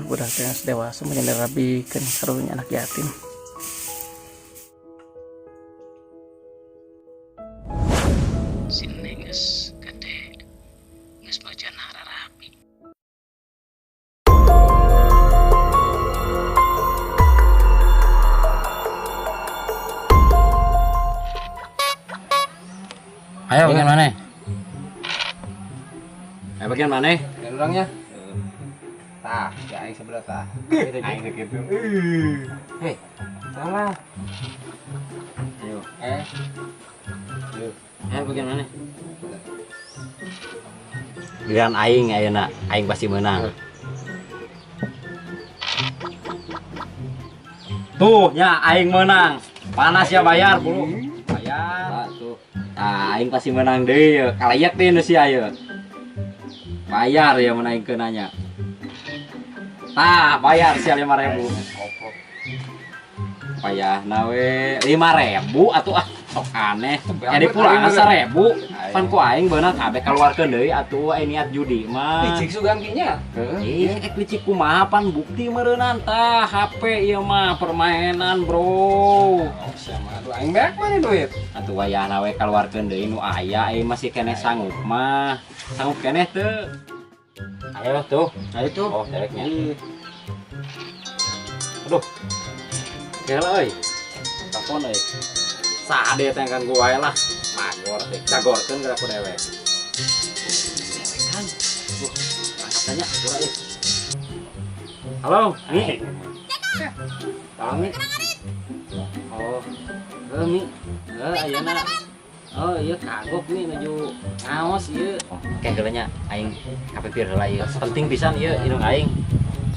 Budak teh geus dewasa mah dirabikeun karunya anak yatim. Si Neng geus gede, geus bajana rarapi. Ayo bagian mana? Ayo bagian mana? Bagian orangnya. Tah, ya aing sebelah tah. Aing gitu. Hei, salah. Ayo. Ayo. Ayo bagian mana? Giliran aing ayeuna, aing pasti menang. Tuh, nya aing menang. Panas ya bayar, bro. Bayar. Tuh. Nah, aing pasti menang deui ye. Kalayak deui nu sia ye. Bayar ya mun aing keunanya. Tah, bayar sia 5.000. Payahna we 5.000 atuh ah, sok aneh. Jadi pulang 1.000. Pan ku aing beunang kabeh kaluarkeun deui atuh aya niat judi mah. Licik sugan ki nya. Ih, ek licik kumaha pan bukti meureunnan tah HP ieu mah permainan, bro. Oh, sia mah atuh aing beak mana duit. Atuh wayahna we kaluarkeun deui nu aya euy masih keneh sanggup mah. Sanggup keneh teu? Ayo tuh. Ayo tuh. Oh, dereknya. Aduh. Gila euy. Telepon euy. Sade teh kan gua wae lah. Magor teh. Cagorkeun geura ku dewek. Dewek kan. Angkat tanya urang euy. Halo, Mi. Halo, Mi. Oh. Heuh, Mi. Heuh, ayeuna. Oh, iya kagok nih nuju ngaos ieu. Oke, heula nya aing kapipir heula ieu. Penting pisan ieu indung aing.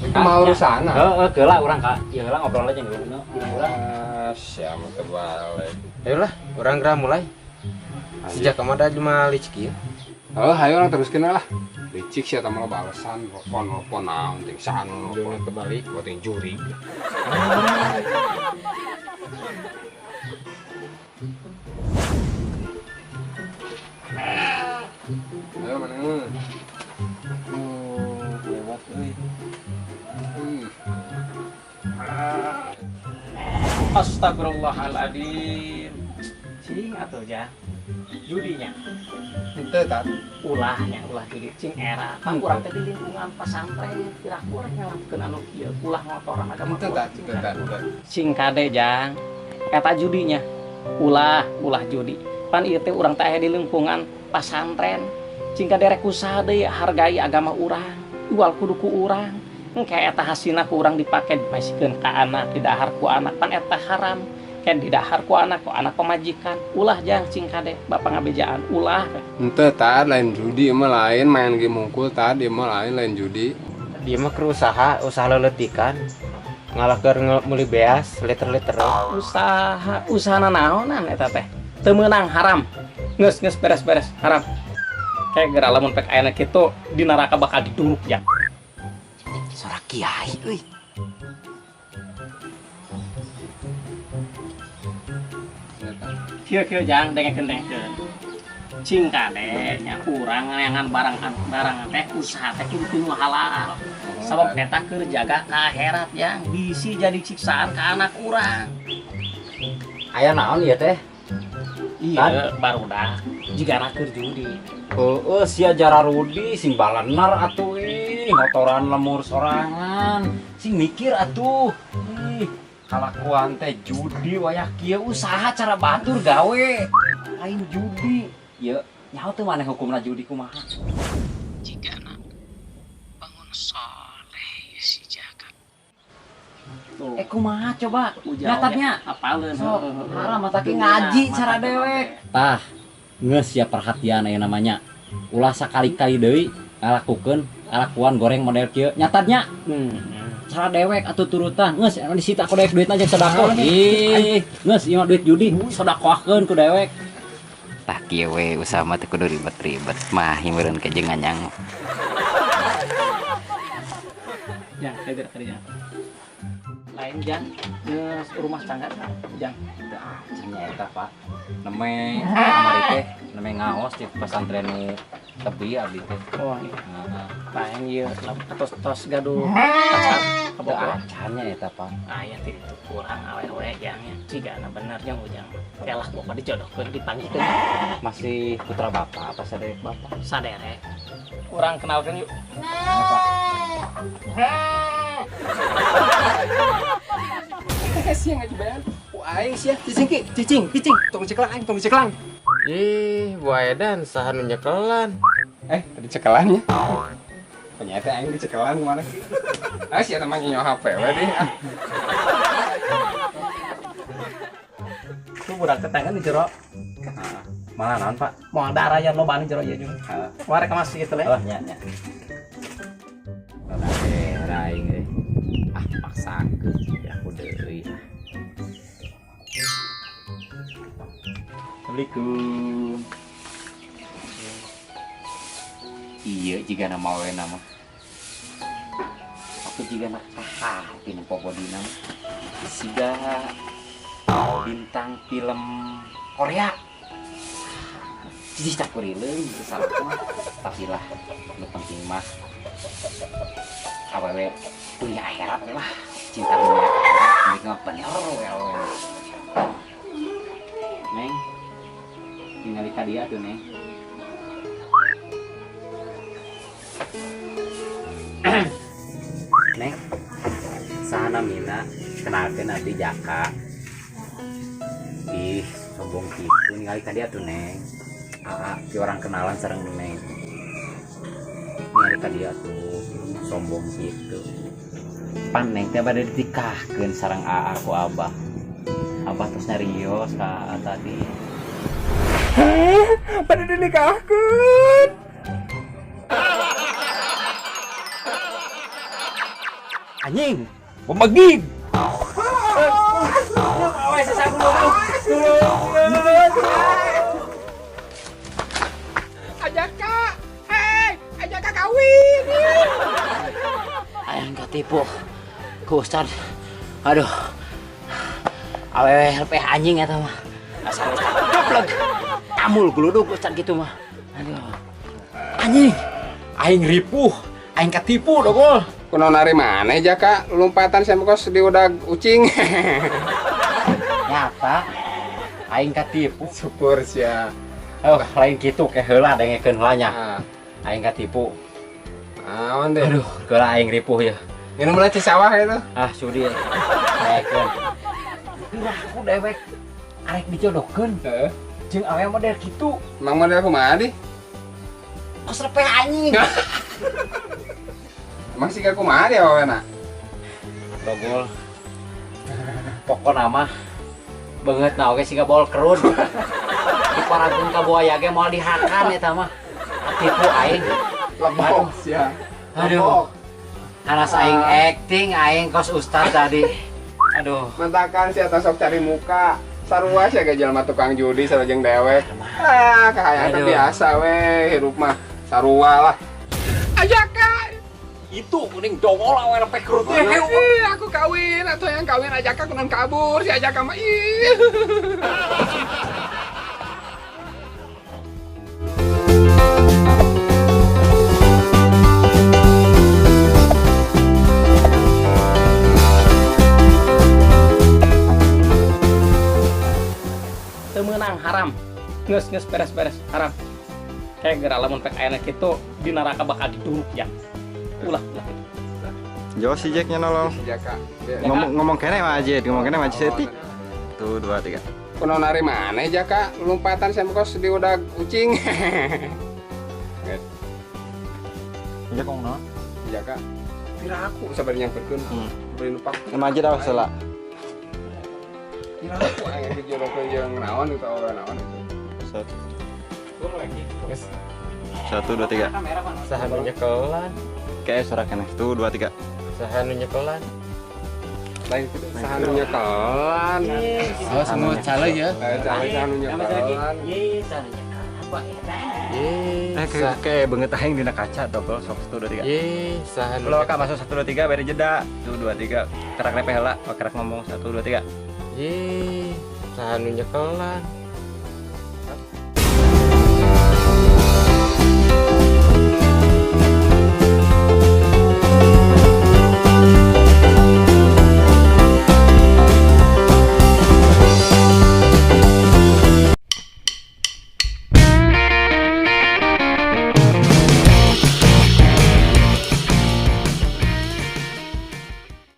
Kumaha urusanna? Heeh, heula urang ka. Ieu heula ngobrol aja geus indung urang. Ah, sia mah kebalik. Ayolah, urang geura mulai. Sejak kemana cuma licik ieu. Heuh, hayo urang teruskeun lah. Licik sia tah mah balesan, telepon-telepon naon ting saha nu Jurang kebalik, buat yang juri. Ayo mana? Oh, lewat euy. Astagfirullahaladzim. Cing atuh ja. Judinya. Henteu tat. Ulahnya ulah judi cing era. Pan urang teh di lingkungan pesantren piraku rek ngalakukeun anu kieu ulah ngotoran agama. Henteu tat, henteu tat. Cing kade jang. Eta judinya. Ulah, ulah judi. Pan ieu teh urang teh aya di lingkungan pesantren. Cing kade rek usaha deui hargai agama urang. Jual kudu ku urang. Engke eta hasilna ku urang dipake dipasikeun ka anak, didahar ku anak, pan eta haram. Ke didahar ku anak, ku anak pamajikan. Ulah jang cing kade bapak ngabejaan ulah. Henteu tat, lain judi mah lain main game hungkul tat, ieu mah lain lain judi. Dia mah keur usaha, usaha leletikan. Ngalahkeun meuli beas liter-liter. Usaha, usaha nanaonan eta teh. Teu meunang haram. Geus geus beres-beres haram. Kayak geura lamun pek ayeuna kitu di neraka bakal diduruk ya. Sora kiai euy. Kieu kieu jang dengekeun dengekeun. Cing kade nya urang neangan barang barang teh usaha teh kudu kudu halal. Sabab eta keur jaga ka akhirat jang bisi jadi siksaan ka anak urang. Aya naon ieu teh? Iya, barudak jigana keur judi. Heeh, sia jararudi sing balenar atuh ih, motoran lemur sorangan. Sing mikir atuh. Ih, kalakuan teh judi wayah kieu usaha cara batur gawe. Lain judi. Ieu nyaho teu maneh hukumna judi kumaha? Jigana bangun soleh si Jaka. Tuh. Kumaha coba? Ujauh Nyatatnya. ya. Apaleun. Sok, haram mata ke ngaji cara dewek. Tah, geus sia perhatian aya namanya. Ulah sakali-kali deui ngalakukeun kalakuan goreng model kieu. Nyatatnya. Cara dewek atuh turutan. Geus anu disita ku dewek duitna jeung sedekah. Ih, geus ieu mah duit judi sedekahkeun ku dewek. Tah kieu we usaha mah teu kudu ribet-ribet mah meureun ke jeung nganyang. Jang, hadir kerja. Lain jang, geus rumah tangga jang. Cenah eta Pak. Neme kamari teh neme ngaos di pesantren nu tebi abdi teh. Oh iya. Heeh. Lain ieu tos-tos gaduh pacar Teu kabogoh. acan nya eta Pak. Aya ti kurang awewe jang nya. Cigana bener jang ujang. Elah bapak dijodohkeun dipanggihkeun Masih putra bapak apa saderek bapak? Saderek. Urang kenalkeun yuk. Nah, Pak. Sia ngaji bayan. Ku aing sia cicing ki, cicing, cicing. Tong ceklang aing, tong ceklang. Ih, buaya dan saha nu nyekelan. Eh, tadi cekelannya. Ternyata aing dicekelan kemana? Ah, sia mah nyoh HP we deh. Ah. Tuh budak tetangga di jero. Malah naon Pak? Moal darayan lobaan di jero ieu juga. Heeh. Warek masih gitu le. Oh nya nya. Daerah aing euy. Ah paksakeun ya aku deui. Assalamualaikum. Iya jika nama we nama. Aku juga nak hati nu popodina mah. Siga bintang film Korea. Jijik tak kurileung teu salah mah. Tapi lah nu penting mah awewe dunia akhirat lah, cinta dunia akhirat mending mah bener we awewe. Neng, ningali ka dia tuh Neng. Neng, saha namina kenalkeun abdi Jaka. Ih, sombong kitu ningali ka dia tuh Neng. Aa, ki orang kenalan sareng Neng. Ningali ka dia tuh sombong kitu. Pan Neng teh bade ditikahkeun sareng aa ku Abah. Abah terus nyarios ka aa tadi. Bade dinikahkeun. Anjing, pemegig. Ajaka, hei, Ajaka kawin. Aing katipu ku Ustad. Aduh. Awewe LPH anjing eta mah. Asal Ustad goblok. Kamul gluduk Ustad gitu mah. Aduh. Anjing. Aing ripuh, aing katipu dogol. Kunaon ari maneh Jaka lompatan sampe kos di udag ucing. Nyata aing katipu. Syukur sia. Oh, lain kitu ke heula dengekeun heula nya. Ah, Aing katipu. naon deh. Aduh, geura aing ripuh ya. Minum lah sawah itu. Ah, sudi. Dengekeun. Pira aku dewek arek dijodohkeun Heeh. jeung awewe model kitu. Emang model kumaha di? Kos repeh anjing. Emang sih kumaha di awena? Dogol. Pokona mah beungeut na oge siga bol kerun. Diparageun ka buaya ge moal dihakan eta mah. Tipu aing. Lebok sia. Aduh. Hanas aing acting aing kos ustad tadi. Aduh. Mentakan sia sok cari muka. Sarua sia ge jelema tukang judi sarua jeung dewek. Ah, kahayang teh Aduh. biasa we hirup mah. Sarua lah. Ajaka. Itu kuning dongol awe lepeh kerut teh. Ih, aku kawin atau yang kawin Ajaka kunan kabur si Ajaka mah. Ih. Teu meunang haram. Geus geus beres-beres haram. Kayak geura lamun pek ayana kitu di neraka bakal diduruk ya. Ulah ulah kitu. Jauh si Jacknya nolong. Si Jaka. Ngomong ngomong kene mah aja, ngomong kene mah aja setik. 1 2 3. Kunaon ari maneh Jaka lompatan sampe kos di udag ucing. Jack ngomong naon? Jaka. Pira aku sabar nyamperkeun. Beri nupak. Emang aja dah salah. Pira aku aing dijodohkeun jeung naon itu awewe naon itu. Satu, Geus. 1 2 3. Saha nu nyekelan? Kayak suara kene. 1 2 3. Saha nu nyekelan? Lain kitu, saha nu nyekelan. Oh, semua cale ya. Eh, cale saha nu nyekelan. Ye, saha nu nyekelan apa eta? Ye, Eh, kayak beungeut aing dina kaca togol sok 1 2 3. Ye, saha nu Lo kak masuk 1 2 3 beda jeda. 1 2 3. Kerak repe heula, oh, kerak ngomong 1 2 3. Ye, saha nu nyekelan.